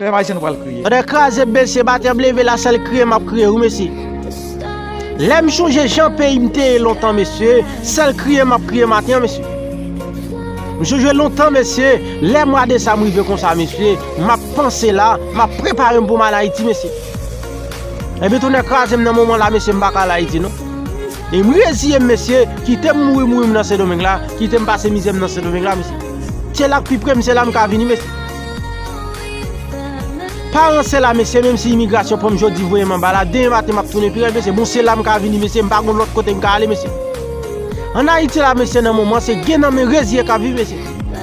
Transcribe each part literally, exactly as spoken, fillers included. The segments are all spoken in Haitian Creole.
Pèp ayisyen, nou pral kriye. Pandan kraze, bese, batè, leve la, sèl kriye m ap kriye, wi, mesye. Lè m chonje jan peyi m te ye lontan, mesye, sèl kriye m ap kriye maten an, mesye. M chonje lontan, mesye, lè mwa desanm rive konsa, mesye, m ap panse la, m ap prepare m pou m al Ayiti, mesye. Ebyen, tonnè kraze m nan moman la, mesye, m pa ka al Ayiti, non. E m reziye m, mesye, kite m mouri, mouri m nan Sendomeng la, kite m pase mizè m nan Sendomeng la, mesye. Se la k pi pre m, se la m ka vini, mesye. Pa ranse la, mesye, menm si imigrasyon pran m jodi, voye m anba la, demen maten m ap tounen pi rèd, mesye. Bon, se la m ka vini, mesye, m pa gon lòt kote m ka ale, mesye. Ann Ayiti la, mesye, nan moman, se gen nan men reziye k ap viv, mesye.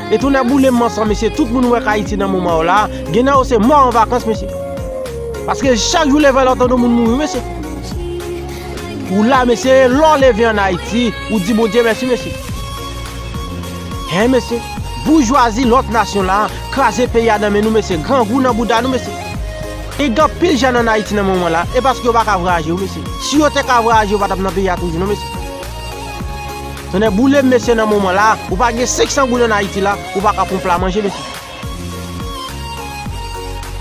E tonnè boule m mansan, mesye, tout moun wè k Ayiti nan moman yo la, gen nan yo se mò an vakans, mesye. Paske chak jou leve lè w tande moun mouri, mesye. Ou la, mesye, lè w leve ann Ayiti, ou di Bondye mèsi, mesye. Hen, mesye, boujwazi lòt nasyon la, kraze peyi a nan men nou, mesye, grangou nan bouda nou, mesye. E gen anpil jèn ann Ayiti nan moman la, e paske yo pa ka vwayaje, wi, mesye. Si yo te ka vwayaje, yo pa t ap nan peyi a toujou, non, mesye. Tonnè boule m, mesye, nan moman la, ou pa gen senk san goud ann Ayiti la, ou pa ka pran pla manje, mesye.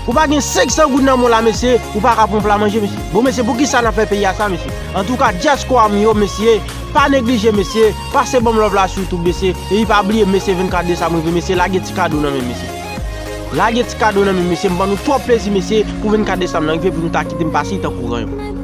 Ou pa gen senk san goud nan men w la, mesye, ou pa ka pran pla manje, mesye. Bon, mesye, poukisa n ap fè peyi a sa, mesye? Antouka, dyaspora m yo, mesye, pa neglije, mesye, pase ban m love la sou YouTube, mesye, epi pa bliye, mesye, vennkat desanm rive, mesye, lage ti kado nan men m, mesye. Lage ti kado nan men m, mesye, m ban nou twòp plezi, mesye, pou vennkat desanm nan rive, pou nou ta kite m pase tankou ranyon.